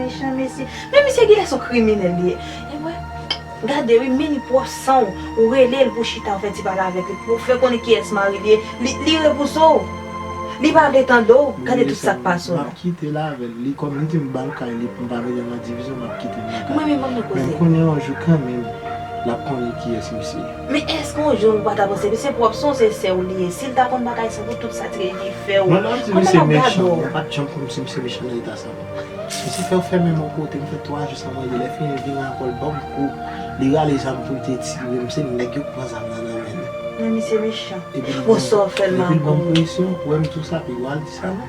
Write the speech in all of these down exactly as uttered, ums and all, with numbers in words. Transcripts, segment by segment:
Mechan mesye. Men misye genlè se yon kriminèl li ye. E mwen, gade wi, men li pwòp san w, ou rele l pou chita, ou fè ti pale avèk li, pou w fè konnen kiyès mari li ye, li, li repouse w. Li pa vle tande w. Gade tout sa k pase w la. M ap kite l avè l. Li kòm li di m ba l kay li pou m pa mete l nan divizyon, m ap kite l nan kay. Mwen menm, ban m nan koze. Men kounye a yon jou kanmenm, l ap konnen kiyès misye ye. Men èske yon jou ou pa ta panse, se pwòp san w, se sè w li ye. Si l ta konn bagay sa, pou tout sa te li fè w, kòman l ap gade w? Mwen pa t janm konn si misye mechan nan eta sa. Misye fè w fèmen m yon kote, m fè twa jou san manje. Lè fini, l vin ankò, l ban m kou. Li rale zam pou l te tire m, se nèg yo k pran zam nan nan men l. Men misye mechan. Bon, sa w fè l, Marco? Epi l ban m presyon, ou wè m di w sa, pi w al di sa non.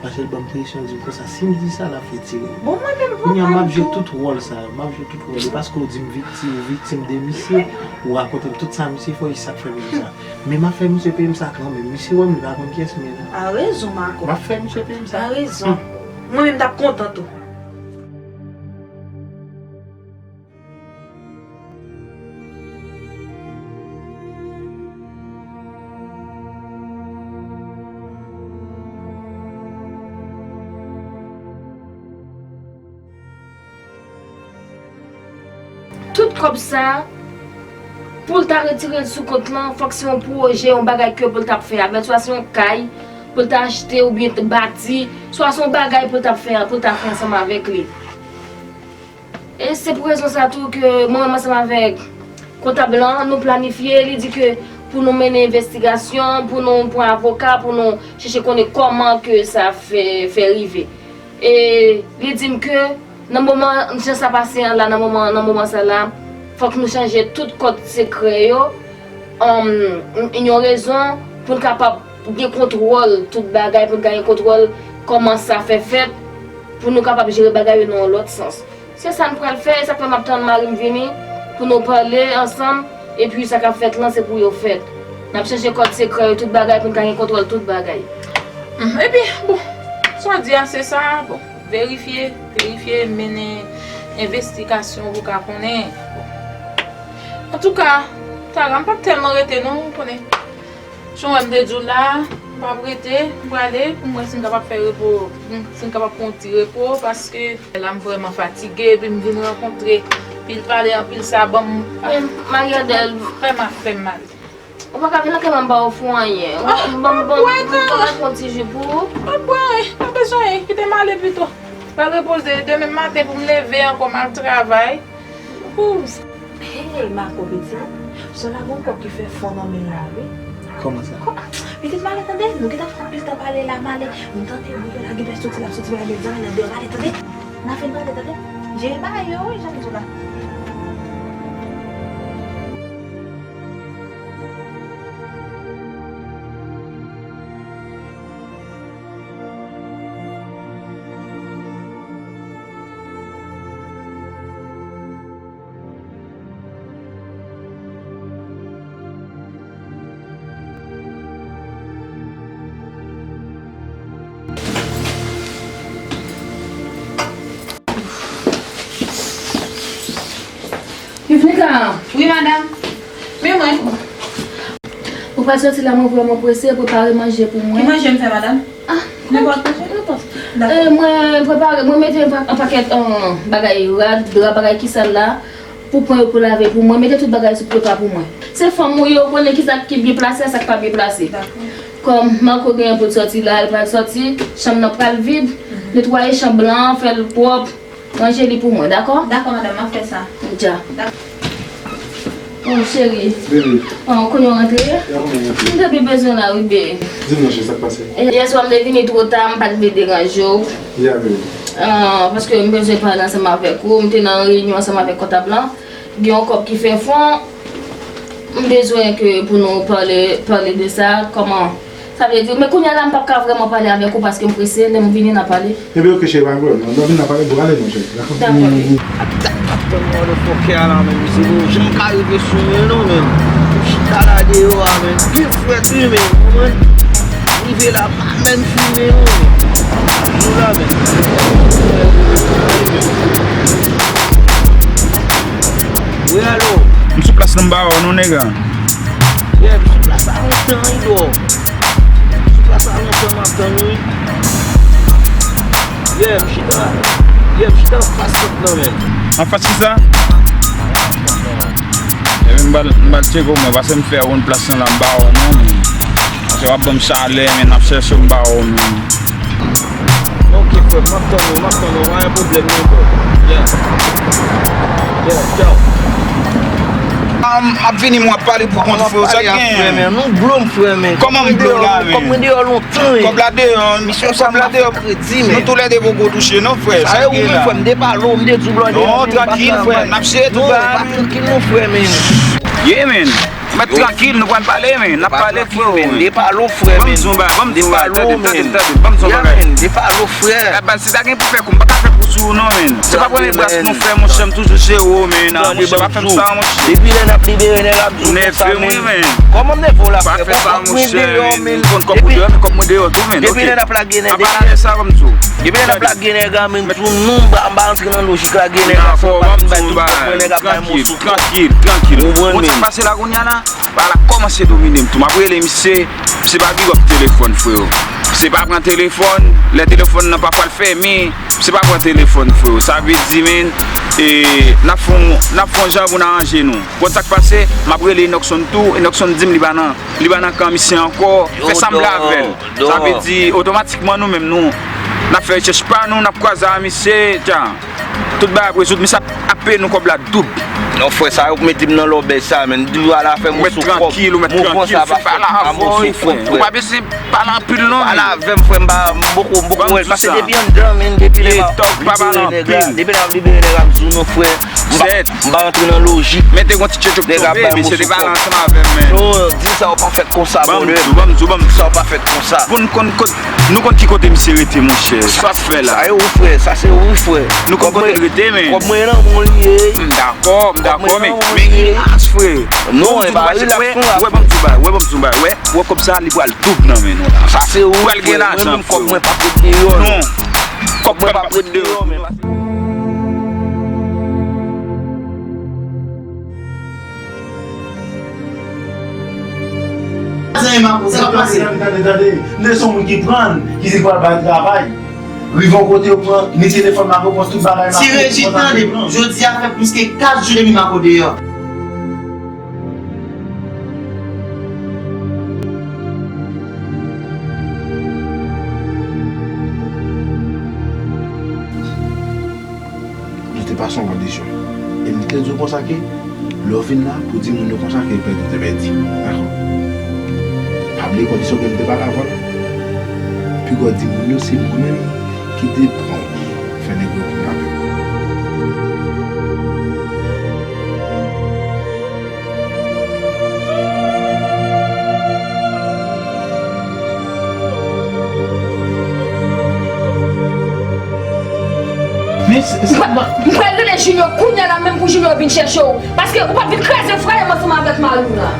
Paske l ban m presyon, di m konsa, si m di sa, l ap fè tire m. Bon, mwen menm, kounye a, m ap jwe tout wòl sa yo, m ap jwe tout wòl yo, paske w di m viktim, ou viktim de misye, ou rakonte m tout sa misye fè w, e sa k fè m di sa. Men m ap fè misye peye m sa kanmenm. Misye wè m, li pa konn kiyès m ye non. A rezon, Marco. M ap fè misye peye m sa. A rezon. Mwen menm, m t ap kontan tou. Tout kòb sa, pou l ta retire l sou kont lan, fòk se yon pwojè, yon bagay ke pou l t ap fè avè l, swa se yon kay pou l ta achte oubyen bati, swa se yon bagay pou l t ap fè, pou l ta fè ansanm avèk li. E se pou rezon sa tou ke mwen menm ansanm avèk kontab lan, nou planifye, li di ke pou nou mennen envestigasyon, pou nou pran avoka, pou nou chèche konnen kòman ke sa fè, fè rive. E li di m ke nan moman jan sa pase an la, nan moman, nan moman sa la, fòk nou chanje tout kòd sekrè yo, um, yon rezon pou n kapab gen kontwòl tout bagay, pou n ka gen kontwòl kòman sa fè fèt, pou nou kapab jere bagay yo nan yon lòt sans. Se sa n pral fè, e sa k fè m ap tann mari m vini pou nou pale ansanm, epi sa k ap fèt lan, se pou yo fèt. N ap chanje kòd sekrè yo, tout bagay, pou n ka gen kontwòl tout bagay. Hmm, epi, bon, sa w di a, se sa, bon, verifye, verifye, mennen envestigasyon pou w ka konnen. Antouka, Tara, m p ap tèlman rete non, ou konnen. Jan w wè m te di w la, m p ap rete, m prale, pou m wè si m kapab fè repo, hmm, si m kapab pran yon ti repo, paske la m vrèman fatige, epi m vin rankontre pil pale, anpil sa, ban m, ah, men, Mariadèl, frè m ap fè m mal. Ou pa ka vin lakay mwen, m pa ofri w anyen. Ah, ban m, ban m, ban m, ban m yon ti ji pou ou. M ap bwè, pa bezwen, kite m ale pito. Pral repoze, demen maten pou m leve ankò, m al travay. Hey, Marco pitit, sè w la gon kòb ki fè fon nan men l la, wi. Kòman sa? Kò-, pitit, m ale tande, nou gentan fè anpil tan pale la, m ale. M tande wi, yo la gen pèsonn ki la soti, m ale, zanmi nan deyò, m ale tande. N a fin pale tande. Jere bagay yo, wi, jan m di w la. Yuvnika! Wi, madanm. Men mwen. Ou pral soti la, mwen vrèman prese, prepare manje pou mwen. Ki manje m fè, madanm? Ah, nenpòt manje. Nenpòt. Dakò. E, mwen prepare, mwen mete yon pa-, yon pakèt, um, bagay, rad, dra, bagay ki sal la, pou pran yo pou lave pou mwen. Mete tout bagay sou prepa pou mwen. Se fanm ou ye, ou konnen ki sa ki byen plase, sa k pa byen plase. Dakò. Kòm Marco gen pou l soti la, l pral soti, chanm nan pral vid, mhm, netwaye chanm lan, fè l pwòp. Ranje li pou mwen, dakò? Dakò, madanm, m ap fè sa. Dja. Dakò. Oh, cheri. Bebe. Oh, kounye w rantre? Ya, kounye w rantre. M te byen bezwen w la, wi, bebe. Di m non, cheri, sa k pase? Yè swa m te vini twò ta, m pa t vle deranje w. Ya, bebe. Ah, paske m bezwen pale ansanm avèk ou. M te nan reyinyon ansanm avèk kontab lan. Gen yon kòb ki fè fon. M bezwen ke pou nou pale, pale de sa, kòman, sa vle di, men kounye a la, m p ap ka vrèman pale avèk ou paske m prese, lè m vini, n a pale. Ebyen, oke, cheri, pa gen pwoblèm, non. Lè w vin, n a pale, bon, ale non, cheri, dakò? Dakò. Ak dat m ap tann motherfucker a la, menm, se bon, jan m ka rive sou men, non, menm. Chita la deyò a, menm, pi frèt, wi, menm, ou konprann? Rive la, pa menm fimen, non, menm. Nou la, menm. Wi, alo. M sou plas nan ba w non, nèg. Yeah, m sou plas la lontan wi, bro. M sou plas la lontan, m ap tann ou wi. Yeah, m chita. Yeah, m Anfas tout nan men. Anfas kisa? Epi m pral, m pral tcheke w, mwen, paske m fè woun plas lan la, m pa wè w non, men. Paske w ap ban m chalè, men, n ap chèche w, m pa wè w, men. Ok, frè, m ap tann ou, m ap tann ou, pa gen pwoblèm non, bro. Yeah. Yeah, ciao. Am, ap vini, m ap pale pou kont, frè, sa k genyen? Frè, men, nou blo m, frè, men. Kòman m blo w la, men? Kòb mwen deyò lontan, men. Kòb la deyò, misye, kòb la deyò. Kredi, men. Nou toulède poko touche, non, frè. Sa k ye la? Frè, m te pale w, m te di w, bro, non, trankil, frè, n ap jere tout bagay, men. Trankil, non, frè, men. Ye, men. Mèt trankil, nou pral pale, men. N ap pale, frè. Ban m di w yon bagay, ban m di w yon bagay, tande, tande, tande, ban m di w yon bagay. Frè. Ebyen, si ta gen pou fè kou, m pa ka fè kou sou ou non, men. Se pa premye bras nou fè, monchè, m toujou jere w, men. Monchè, pa fè m sa, monchè. Depi lè n ap libere nèg ap di w konsa, men. Kòman m nève w la, frè? Pa fè sa, monchè, men. M konn kòb ou deyò, men kòb mwen deyò tou, men. Depi lè n ap lage nèg, depi lè n ap lage nèg la, men, tou nou, m pa, m pa antre nan lojik lage nèg la, fò m pa vin bay tout kòb mwen, nèg ap bay moso. Trankil, trankil. Ou konprann, men. Sa k pase la kounye a la? Bagay la kòmanse domine m tou. M ap rele misye, misye pa big up telefòn, freo. Misye pa pran telefòn, lè telefòn nan pafwa l fèmen, misye pa pran telefòn, freo. Sa vle di, men, e, n ap fè yon, n ap fè yon jan pou n aranje nou. Konn sa k pase, m ap rele Enockson tou, Enockson di m li pa nan, li pa nan kan misye ankò. Fè sanble avè l. Sa vle di, otomatikman, nou menm, nou, n ap fè rechèch pa nou, n ap kwaze a misye, tja. Tout bagay ap rezoud, misye ap, ap peye nou kòb la doub. Non, frè, sa yo k mete m nan lòbèy sa, men. M di w, ala fè moso kòb. Ou mèt trankil, ou mèt trankil, se pale avè w, frè. Ou pa bezwen pale anpil, non, men. Pale avè m, frè, m pa, m poko, m poko wè l. Paske depi anndan, men, depi lè m ap libere nèg la, depi lè m ap libere nèg la, m di w non, frè. M pa, m pa rantre nan lojik. Mete yon ti tchotchok tonbe, mesye, te pale ansanm avè m, men. Non, di sa w pa fèt konsa, brother. Ban m di w, ban m di w, ban m di w. Di sa w pa fèt konsa. Pou n konn kot Nou konn ki kote misye rete, monchè. Sa k fè la? Sa e ou, frè. Sa se ou, frè. Nou konn kote l rete, men. Kòb mwen nan men w li ye. M dakò, m dakò, men, men rilaks, frè. Non, e pa rilaks, non, la. Wè, ban m di w bagay, wè, ban m di w bagay, wè, wè kòb sa, li pral doub nan men nou la. Sa se ou, frè. Pral gen lajan, frè. Kòb mwen p ap ret deyò, non. Kòb mwen p ap ret deyò, men. Zanmi Mako, sa k ap pase? Tande, tande, tande. M te se yon moun ki pran, ki di pral bay travay. Rive yon kote, yo pran ni telefòn Mako, pran tout bagay Mako. Ti Reji, tande. Jodi a fè plis ke kat jou depi Mako deyò. Nou te pase yon kondisyon. E m te di w konsa ke, lè w vin la, pou di moun yo konsa ke pèdi, ou te pèdi. Dakò? Pa bliye kondisyon ke m te pale avan la. Piga w di moun yo se mwen menm ki te pran w fè nèg yo kidnape w. Men se, se, m pral rele Junior kounye a la menm pou Junior vin chèche w. Paske ou p ap vin kraze fwaye m ansanm avèk mari w la.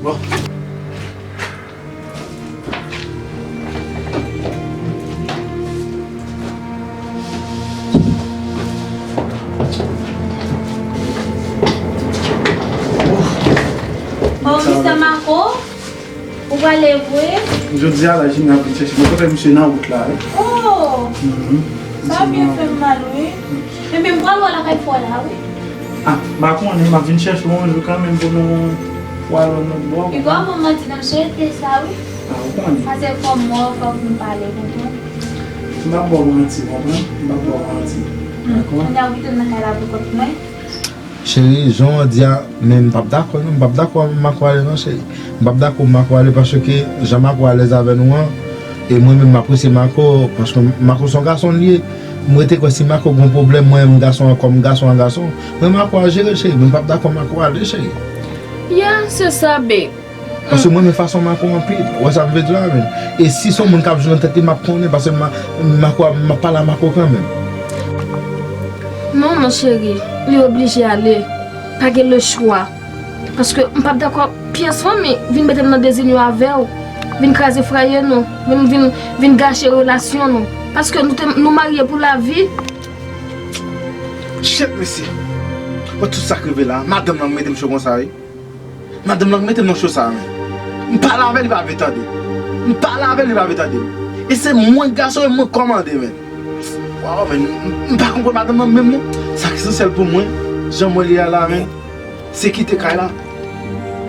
Bon. Oh, mistè Mako, ou prale vre? Jodi a la, Jimmy ap vin chèche mwen. Mwen konn misye nan wout la, wi. Oh! Mhm. Sa byen fè m mal, wi. Enben, m pral wè lakay fò la, wi. Ah, m pa konnen, m ap vin chèche w yon jou kanmenm pou nou pral yon lòt bò. Piga w ban m manti, nan m swete sa, wi. Ah, ou konnen. Pase fò m wè w, fòk nou pale, konprann? M p ap ba w manti, konprann? M p ap ba w manti. Hmm. Dakò? Kounye a, ou kite m nan kay la pou kont mwen. Cheri, jan w di a, men m p ap dakò, non, m p ap dakò Mako ale, non, cheri. M p ap dakò Mako ale paske jan Mako alèz avè nou an, e mwen menm m apresye Mako, paske Mako se yon gason li ye. M rete kwè si Mako gen yon pwoblèm, mwen menm gason an, kòm gason an gason, mwen Mako a jere l, cheri, men m p ap dakò Mako ale, cheri. Ya, se sa, babe. Paske mwen renmen fason Mako anpil. Ou wè sa m vle di w la, men. E si se yon moun k ap jwe nan tèt li, m ap konnen, paske m a, Mako a, m ap pale a Mako kanmenm. Non, mon cheri, li oblije ale. Pa gen lechwa. Paske m p ap dakò pyès fanmi vin mete m nan dezinyon avè w, vin kraze fwaye nou, vin, vin, vin gache relasyon nou. Paske nou te, nou marye pou lavi. Shit, mesye. Wè tout sa k rive la. Madanm nan mete m cho konsa, wi. Madanm nan mete m nan cho sa, men. M pale avè l, li pa vle tande. M pale avè l, li pa vle tande. E se mwen gason, e mwen kòmande, men. Waw, men, m, m pa konprann madanm nan menm, non. Sa k esansyèl pou mwen, jan mwen ye a la, men. Se kite kay la.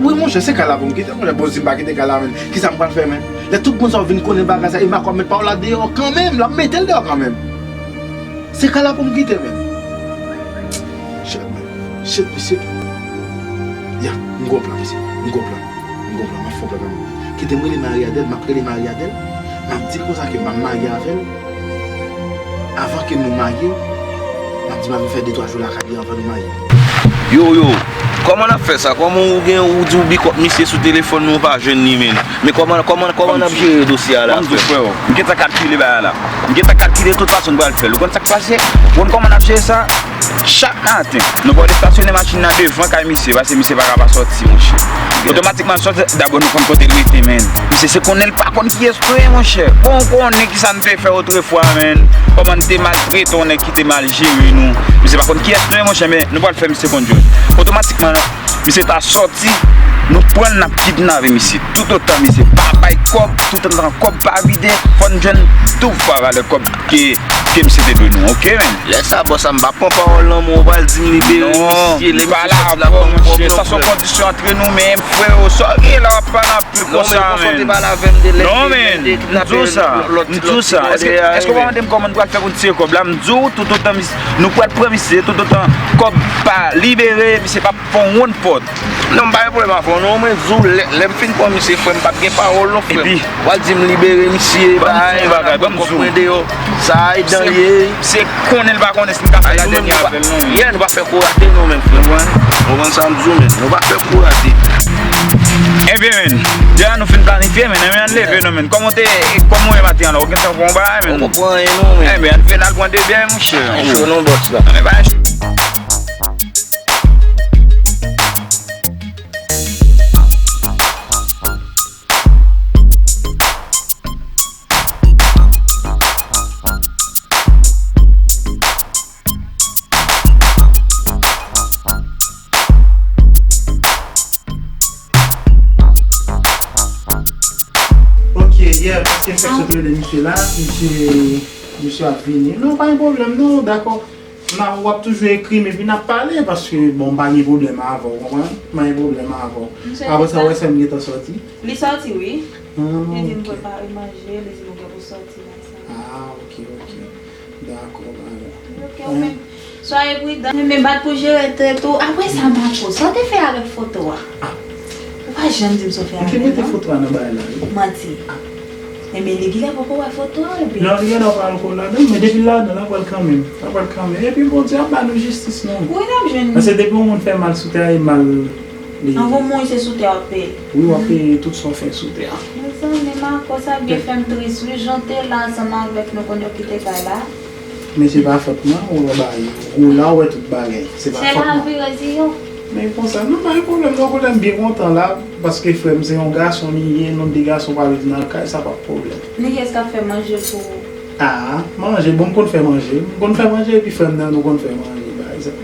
Wi, monchè, se kay la pou m kite, monchè. Bon, si m pa kite kay la, men, kisa m pral fè, men? Lè tout moun sa yo vin konnen bagay sa, e Marco ap met pawòl la deyò kanmenm, l ap mete l deyò kanmenm. Se kay la pou m kite, men. Shit, men. Shit, mesye. Ya, m gon plan, mesye. M gon plan. M gon plan, m ap fè yon plan kanmenm. Kite m rele Marie Adèle, m ap rele Marie Adèle, m ap di l konsa ke m ap marye avè l. Avan ke nou marye, m ap di m ap vin fè de twa jou lakay li anvan nou marye. Yo, yo, kòman n ap fè sa? Kòman ou gen, ou di w bikòp misye sou telefòn, men ou pa jwenn li, menn? Men kòman, kòman, kòman n ap jere dosye a la, frè? Freo, m gentan kalkile bagay la. M gentan kalkile tout fason m pral fè l. Ou konn sa k pase? Ou konn kòman n ap jere sa? Chak maten, nou pral estasyone machin nan devan kay misye, paske misye pa ka pa sòti, monchè. Otomatikman l sòti, dabò nou konn kote l rete, menn. Misye se konnen l pa konn kiyès nou ye, monchè. Bon, ou konnen kisa n te fè otrefwa, menn. Kòman n te maltrete yon nèg ki te mal jere nou. Misye pa konn kiyès nou ye, monchè, men nou pral fè misye konn jwenn. Otomatikman, misye ta sòti, nou pran l, n ap kidnape misye. Toutotan misye pa bay kòb, toutotan kòb pa vide, fò n jwenn tou fwa valè kòb ke, ke misye te dwe nou, oke, menn? Lè sa, bòs, m pa pran pawòl nan men w, ou pral di m libere misye, lè misye sòti la ban m kòb non, frè. Sa se yon kondisyon antre nou menm, freo. Sa w gen la, w ap pale anpil konsa, menn. Non, menn, m di w sa, m di w sa. Èske, èske w pa mande m kòman n pral fè pou n tire kòb la? M di w, toutotan nou pral pran misye, toutotan kòb pa libere, misye p ap fè yon wonn pòt. Non, m pa gen pwoblèm avè w non, mwen di w, lè, lè m fin pran misye, frè, m p ap gen pawòl non, frè m. Epi, w al di m libere misye, bay, m ap pran kòb mwen deyò. Sa a, e dan l ye. Misye konnen l pa konnen si m ka fè la dènyè avè l non, menn. Yeah, nou pa fè kou rate non, menn, frè m. Ou konprann sa m di w, menn? Nou pa fè kou rate. Ebyen, menn, deja nou fin planifye, menn, ebyen, ann leve non, menn. Kòman w te, kòman w ye maten an la? Ou gentan pran yon bagay, menn? Ou pran anyen non, menn. Ebyen, ann vin al pran de byè, monchè. Cho non, bòs la. Ann bay cho. Ok, yeah, paske fèk sot rele misye la, misye, misye ap vini. Non, pa gen pwoblèm, non, dakò. N a, w ap toujou ekri m epi n ap pale, paske, bon, m pa gen pwoblèm avè w, w konprann? M pa gen pwoblèm avè w. Apre sa, w wè sè m gentan sòti? Li sòti, wi. Li di m prepare manje, li di nou gen pou sòti la sa. Ah, ok, ok. Dakò, dakò. Ok, ou menm. Swa epridan, men bat pou jere tèt ou. Apre sa, Marco, sa w te fè avèk foto a? Ou pa janm di m sa w fè avè l non. M te mete foto a nan bagay la, wi. Manti. Enben, li genlè poko wè foto a, epi. Non, li genlè pa wè l ko ladan, men depi l ladan, l ap wè l kanmenm. L ap wè l kanmenm. Epi Bondye ap ba nou jistis, non. Wi, n ap jwenn. Paske depi yon moun fè mal sou tè a, e mal li ye. Anvan w mouri, se sou tè a w ap peye. Wi, w ap peye tout sa w fè sou tè a. Mezanmi, Marco, sa byen fè m tris, wi. Jan w te la ansanm avèk nou, kounye a w kite kay la. Men se pa fòt mwen, ou wè bagay yo. Ou la, ou wè tout bagay. Se pa fòt mwen. Se lavi, Reziyo. Men konsa, non, pa gen pwoblèm, non, kote m byen kontan la, paske frè m se yon gason li ye, nou de gason pral viv nan kay, sa pa pwoblèm. Men kiyès k ap fè manje pou ou? Ah, manje, bon, m konn fè manje. M konn fè manje, epi frè m nan, nou konn fè manje, bagay sa.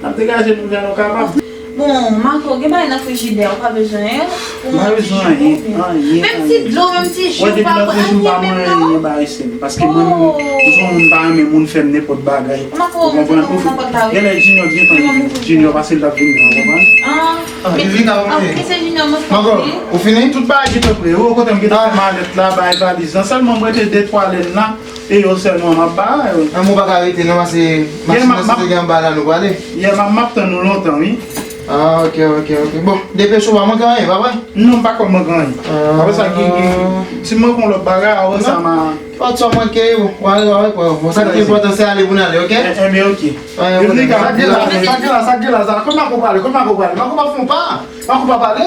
N ap degaje nou jan nou kapab. Bon, Marco, gen bagay nan frijidè, ou pa bezwen yo? Ou manke jou oubyen? M pa bezwen anyen, anyen, anyen. Menm ti dlo, menm ti ji, ou pa pran anyen menm non? Anyen, anyen, anyen, anyen, anyen, anyen, anyen, paske mwen menm, m se yon moun m pa renmen moun fè m nenpòt bagay. Ou konprann? Ou fè, genlè Junior gentan vini. Junior pase l t ap vini, ou konprann? Ah, men, ah, ok, se Junior, mwen fè. Marco, ou fini? Tout bagay gentan prè. Ou kote m gentan fè malèt la, bay valiz lan. Sèlman m rete de twa lè m la. E yo sèlman m ap bay. An, ou pa ka rete non, paske machin nan si te gen anba la nou prale. Yeah, m ap, m ap tann ou lontan, wi. Ah, ok, ok, ok. Bon, depeche w, pa manke anyen, pa vre? Non, m pa ka manke anyen. Apre sa, gen, gen, si m manke yon lòt bagay, apre sa, m a. Pòt sa w manke yo, w a, w a, w a, w a. Sa ki enpòtan, se ale pou n ale, ok? Enben, ok. Sa k gen la, sa k gen la, sa k gen la, sa. Kote Marco prale, kote Marco prale? Marco pa fè yon pa. Marco pa pale.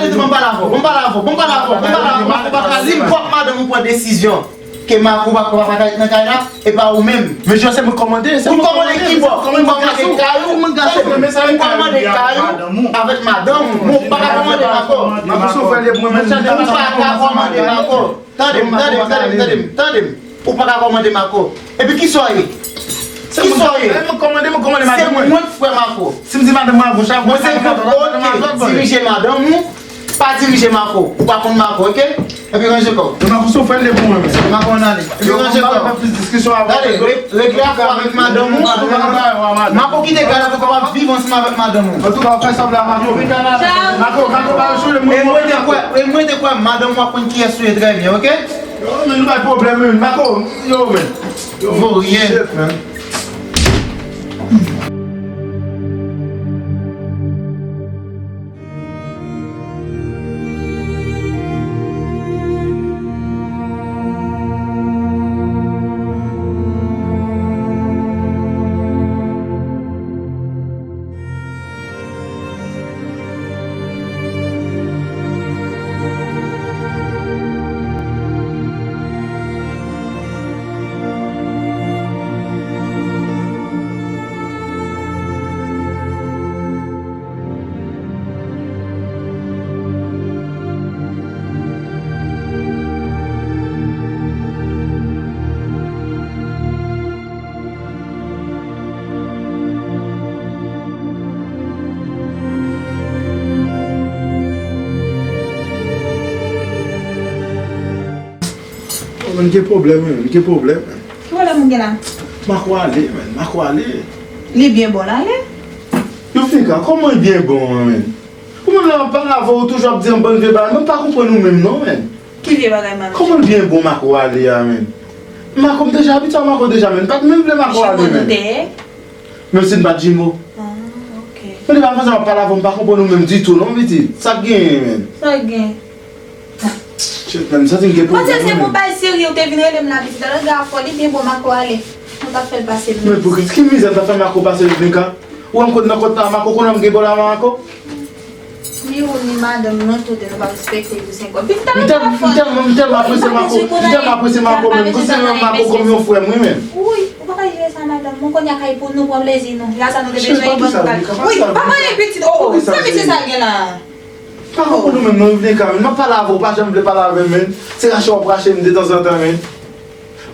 tande, tande, ban m pale avè w, ban m pale avè w, ban m pale avè w, ban m pale avè w. Si pwòp madanm ou pran desizyon ke Marco pa, pa, pa ka ret nan kay la, e pa ou menm. Mesye, se mwen k kòmande, se mwen k kòmande. Ou kòmande ki bò? Ou kòmande kay ou? Ou kòmande kay ou avèk madanm ou, men ou pa ka kòmande Marco. Ou pa ka kòmande Marco. Tande m, tande m, tande m, tande m, tande m. Ou pa ka kòmande Marco. Epi kisa w ye? Kisa w ye? Se mwen k kòmande, mwen kòmande madanm mwen. Se mwen k frè Marco. Si m di madanm mwen agoch, agoch, mwen se mwen k dirije madanm ou, pa dirije Marco. Ou pa konn Marco, oke? Epi ranje kò w. Marco se yon frè l ye pou mwen, men. Marco, ann ale. Epi ranje kò w. Gade, re-, regle afè w avèk madanm ou. Antouka, Marco kite kay la pou w kapab viv ansanm avèk madanm ou. Antouka, w fè sa w vle a Marco. Marco, Marco pa jwe mwen. E mwen te kwè, e mwen te kwè madanm ou ap konn kiyès ou ye trè byen, oke? Yo, men nou bay pwoblèm, men. Marco, yo, men. Yo, vaut rien. Shit, man. Oh, men gen pwoblèm, men gen pwoblèm. Ki pwoblèm ou gen la? Marco ale, men, Marco ale. Li byen bon la, ye? Yovnika, kòman l byen bon an, men? Ou menm lè m ap pale avè w, ou toujou ap di yon bann vye bagay, men m pa konprann ou menm non, men. Ki vye bagay m ap di? Kòman l byen bon Marco ale a, men? Marco, m deja abitye a Marco deja, men. M pa t menm vle Marco ale, men. Menm si n pa t jimo. Ah, ok. Men depi avan sa m ap pale avè w, m pa konprann ou menm ditou non, pitit. Sa k genyen, men? Sa k gen? Shit, man, m santi m gen pwoblèm, man. Manzè, se pou bay serye, ou te vin rele m la, pitit. Alò, gade afè w, li byen bon Marco ale. Mwen t ap fè l pase l. Men pou ki mizè m t ap fè Marco pase l, Yovnika? Ou wè m kot nan kòt la, Marco konnen m gen pwoblèm ak Marco? Ni ou ni madanm nou, tout nou pa respekte yo senk gòd. Pitit, alò, gade afè w. M tèlman, m tèlman apresye Marco, m tèlman apresye Marco, menm. M konsidere Marco kòm yon frè m, wi, menm. Wi, ou pa ka jere sa, madanm. Mwen konnen kay pou nou pran plezi nou. Lè sa nou te bezwen, li ban nou kay. Wi, pa manyen pitit. Oh, sa misye sa gen la. Pa konprann ou menm non, Yovnika, men. M ap pale avè w, ou pa janm vle pale avè m, men. Se rache w ap rache m detanzantan, men.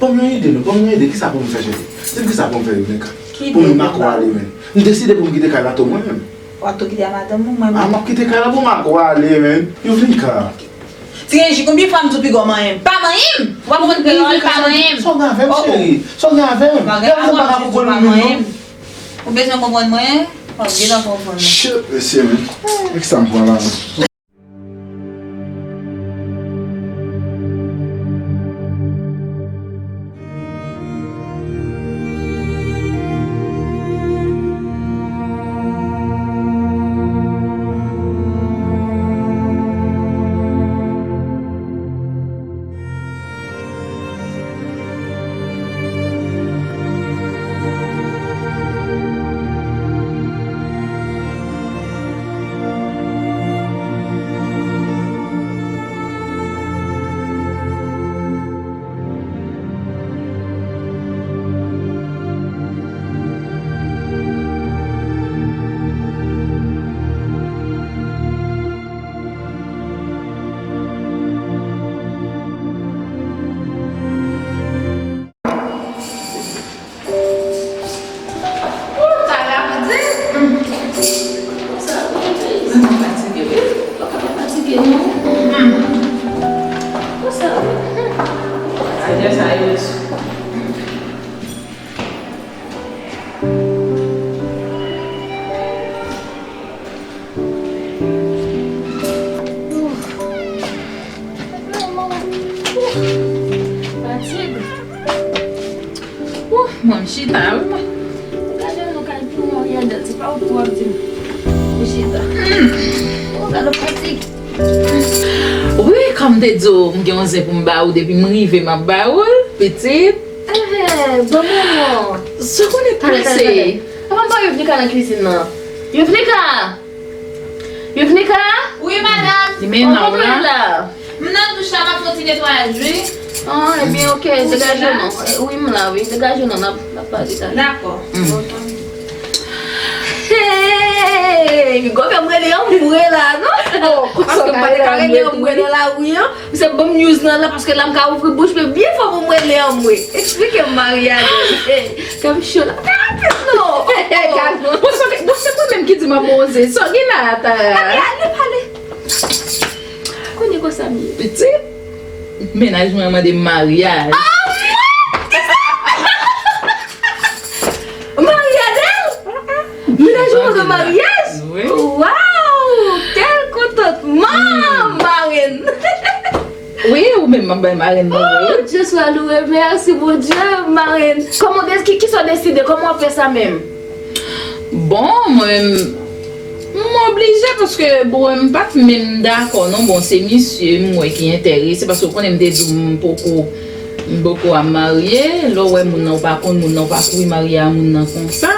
Ban m yon ide, non, ban m yon ide. Kisa pou m fè, cheri? Di m kisa pou m fè, Yovnika. Pou mwen Marco ale, men. M deside pou m kite kay la tou, mwen menm. W ap tou kite a madanm ou, mwen menm? A, m ap kite kay la pou Marco ale, men. Yovnika. Ti Reji, konbyen fwa m di w piga w manyen m? Pa manyen m! Ou pa konprann kreyòl, pa manyen m. Sa w gen avè m, cheri? Sa w gen avè m? Lè m pa ka konprann ou menm, non. Ou bezwen konprann mwen? W ap gentan konprann mwen. Shit, mesye, men. E kisa m pran la, men? Lè sa yo sou. Fatig. Ouh, mwen m chita wi mwen. Gade nou kay pou mwen, Yandel, se pa ou pou w ap di m. M chita. Ou gade fatig. Wi, kòm m te di w, m gen yon zen pou m ba ou, depi m rive m ap ba ou l, pitit. Ehe, bon manman. Sa w konnen pase. Papa m ba Yuvnika nan kwizin nan. Yuvnika! Yuvnika! Wi, madanm. Li men la w la. M nan douch la, m ap fè yon ti netwayaj, wi. Ah, ebyen, oke, degaje w non. Eh, wi, m la, wi, degaje w non, n ap, n ap pale talè. Dakò. Hey! Gwo fè m rele anmwe la, non? Paske m pa te ka rele anmwe nan lari an. Se bon news nan la, paske la m ka ouvri bouch mwen byen fò pou m rele anmwe. Eksplike m, Maria. Hey, kè m cho la. Fè rapid non. Bon, se, bon, se mwen menm ki di m ap bon zen. Sa w gen la, Tara? Ale, ale, pale. Konnen konsa m ye. Pitit, mennaj mwen mande m maryaj. Ah, wi! Maryadèl? Mennaj ou mande maryaj? Wi. Waw! Kèl kontantman, marenn! Wi, ou menm m ap bay marenn nan, wi. Oh, Dye swa louwe, mèsi Bondye, marenn. Kòman w de-, ki, kisa w deside? Kòman w ap fè sa menm? Bon, mwen, m oblije paske, bon, m pa t menm dakò, non. Bon, se misye m wè ki enterese, paske w konnen m te di w m poko, m poko ap marye. Lè w wè moun nan, ou pa konn moun nan, ou pa kouri marye a moun nan konsa.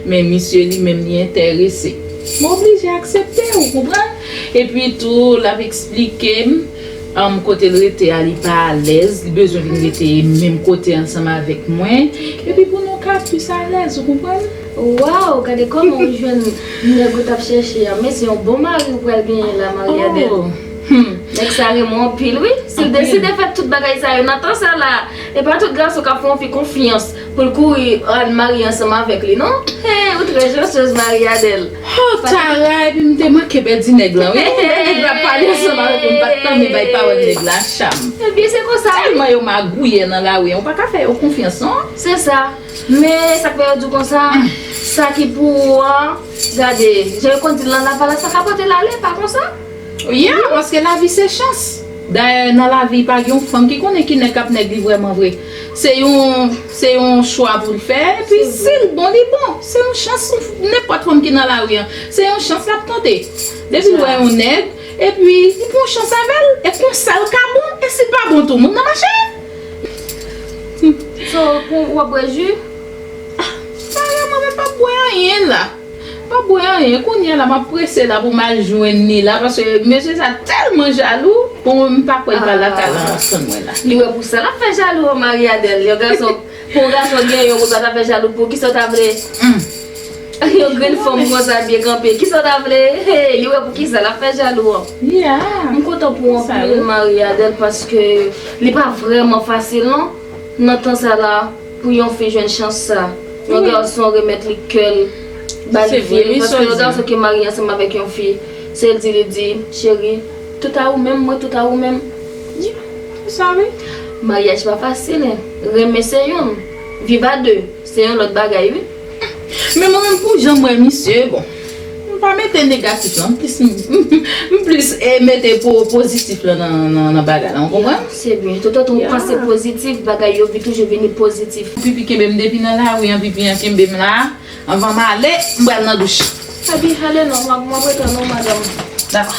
Men misye li menm, li enterese. M oblije aksepte, ou konprann? Epi tou, l ap eksplike m, um, kote l rete a, li pa alèz, li bezwen vin rete menm kote ansanm avèk mwen. Epi pou nou ka plis alèz, ou konprann? Waw, gade kòman ou jwenn nèg ou t ap chèche a. Men se yon bon mari ou pral genyen la, Maria Del. Oh. Hmm. Nèg sa renmen w anpil, wi. Si l deside fè tout bagay sa yo nan tan sa la, e pa tout gason k ap fè yon fi konfyans pou l kouri al marye ansanm avèk li, non? Hey, ou trè chansez, Maria Del. Oh, Tara, epi m te manke pèdi nèg la, wi. Lè nèg la pale ansanm avèk mwen, m pa t tanmen bay pawòl nèg la cham. Ebyen, se konsa, wi. Tèlman yo magouyen nan lari an, ou pa ka fè yo konfyans, non. Se sa. Men sa k fè yo di w konsa, sa ki pou ou an, gade, jan yo konn di l nan lavalas, sa ka pote l ale, pa konsa? Yeah, paske lavi se chans. Dayè, nan lavi, pa gen yon fanm ki konnen ki nèg k ap nèg li vrèman vre. Se yon, se yon chwa pou l fè, epi si l bon, li bon. Se yon chans, nenpòt fanm ki nan lari an, se yon chans l ap tante. Depi l wè yon nèg, epi li pran chans avè l, e konsa l ka bon, e si l pa bon tou, moun nan mache. So, pou w ap bwè ji? Ah, pa vrèman, men pa bwè anyen la. Pa bwè anyen. Kounye a la, m ap prese la pou m al jwenn li la, paske mesye sa tèlman jalou. Bon, m pa kwè l pa lakay la, m ap tann mwen la. Li wè pou sa l ap fè jalou an, Maria Del. Yon gason, pou yon gason gen yon, ou pa ta fè jalou pou kisa w ta vle? Yon grenn fanm konsa byen kanpe. Kisa w ta vle? Hey, li wè pou kisa l ap fè jalou an. Yeah. M kontan pou w anpil, Maria Del, paske li pa vrèman fasil, non. Nan tan sa la, pou yon fi jwenn chans sa, yon gason remèt li kè l, ba li vi l, paske yon gason ki marye ansanm avèk yon fi, se l di, li di, cheri, tout a ou menm, mwen tout a ou menm. Sa wi. Maryaj pa fasil, en. Renmen se youn, viv a de, se yon lòt bagay, wi. Men mwen menm, pou jan m wè misye, bon, m pa mete negatif la, m plis, m plis, eh, mete po-, pozitif la nan, nan, nan bagay la, w konprann? Se byen. Toutotan w panse pozitif, bagay yo vi-, toujou vini pozitif. Pipi kenbe m depi nan lari an, pipi an kenbe m la. Anvan m ale, m pral nan douch. Abi, ale non, m ap, m ap retann ou, madanm. Dakò.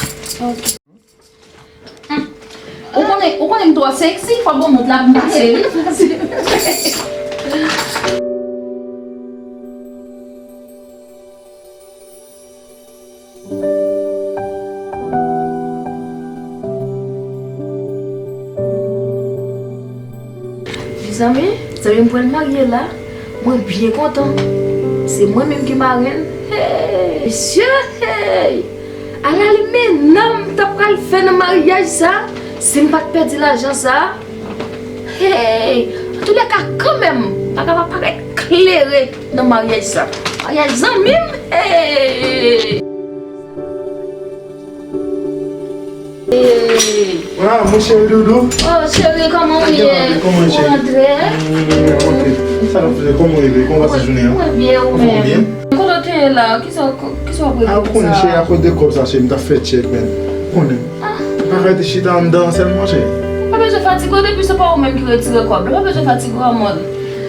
Ok. Ou konnen, ou konnen m twò seksi, fò bon mout la pou m pase, wi. Mezanmi, zanmi m pral marye la. Mwen byen kontan. Se mwen menm ki marenn. Hey, mesye, hey! Ala li men nan m ta pral fè nan maryaj sa, si m pa t pèdi lajan sa. Hey! Antoulèka, kanmenm, bagay la parèt klere nan maryaj sa. Maryaj zanmi m, hey! Hey. Ah, mon chéri doudou. Oh, cheri, kòman w ye? Kòman w ye, cheri? Ou rantre? Mm, ok. Sa nou fè? Kòman w ye? Kòman w pase jounen an? Mwen byen, ou menm? Kòman w byen? Kote w te ye la? Kisa, kisa w ap regle konsa? Ah, ou konnen, cheri, akoz de kòb sa, cheri, m t ap fè tchèk, men. Ou konnen. Ah. Pa ka rete chita anndan an sèlman, cheri. Ou pa bezwen fatige w, depi se pa ou menm ki retire kòb la. Pa bezwen fatige w, amò.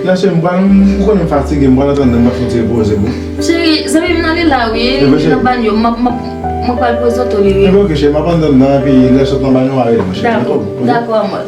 Non, cheri, m pral, m konnen m fatige, m pral antre anndan, m pral fè yon ti repoze pou. Cheri, zanmi m nan li la, wi. Li nan banyo, m ap, m ap, mwen pral prezante w li, wi. Ebyen, ok, cheri, m ap antre anndan, epi lè sot nan banyo, w a rele mwen, cheri. Dakò, dakò, amò.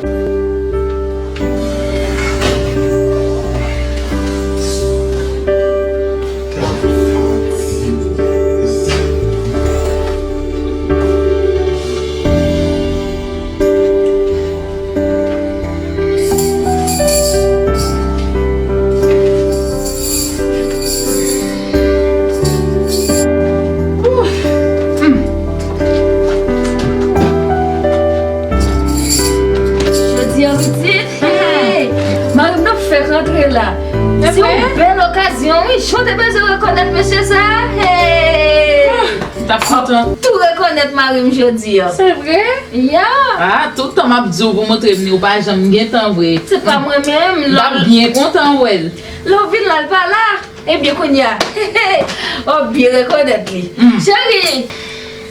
Jodi a, pitit, hey, mari m nan fèk rantre la. Se yon bèl okazyon, wi. Jan w te bezwen rekonèt mesye sa a, hey. M t ap kontan. Tou rekonèt mari m jodi a. Se vre? Ya. Ah, tout tan m ap di w pou montre m li, ou pa janm gen tan vre. Se pa mwen menm. M t ap byen kontan wè l. Lè w vin la, l pa la. Ebyen, kounye a, w ap byen rekonèt li. Mm. Cheri!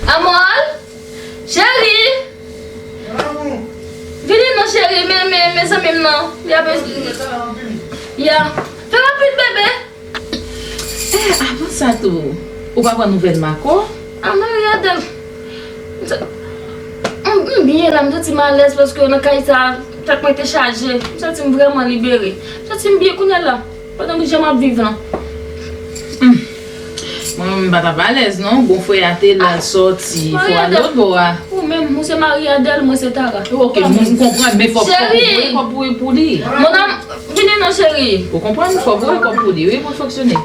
Amòl! Cheri! Vini non, cheri, men, men, men zanmi m nan. Li ap, ya. Fè rapid, bebe. Eh, avan sa tou, ou pa pran nouvèl Marco? Ah, Marie Adèle. M, m byen la, m santi m alèz paske nan kay sa, tèt mwen te chaje. M santi m vrèman libere. M santi m byen kounye a la. Pandan m jan m ap viv lan. Hmm. Mwen menm m pa t ap alèz non. Bon, frè a te la, l sòti, fò al lòt bò a. Ou menm, ou se Marie Adèle, mwen se Tara. Ok, m konprann, men fòk, fòk ou voye kòb pou, pou li. Mon am, vini non, cheri. Ou konprann? Fòk ou voye kòb pou li, wi, pou l fonksyone.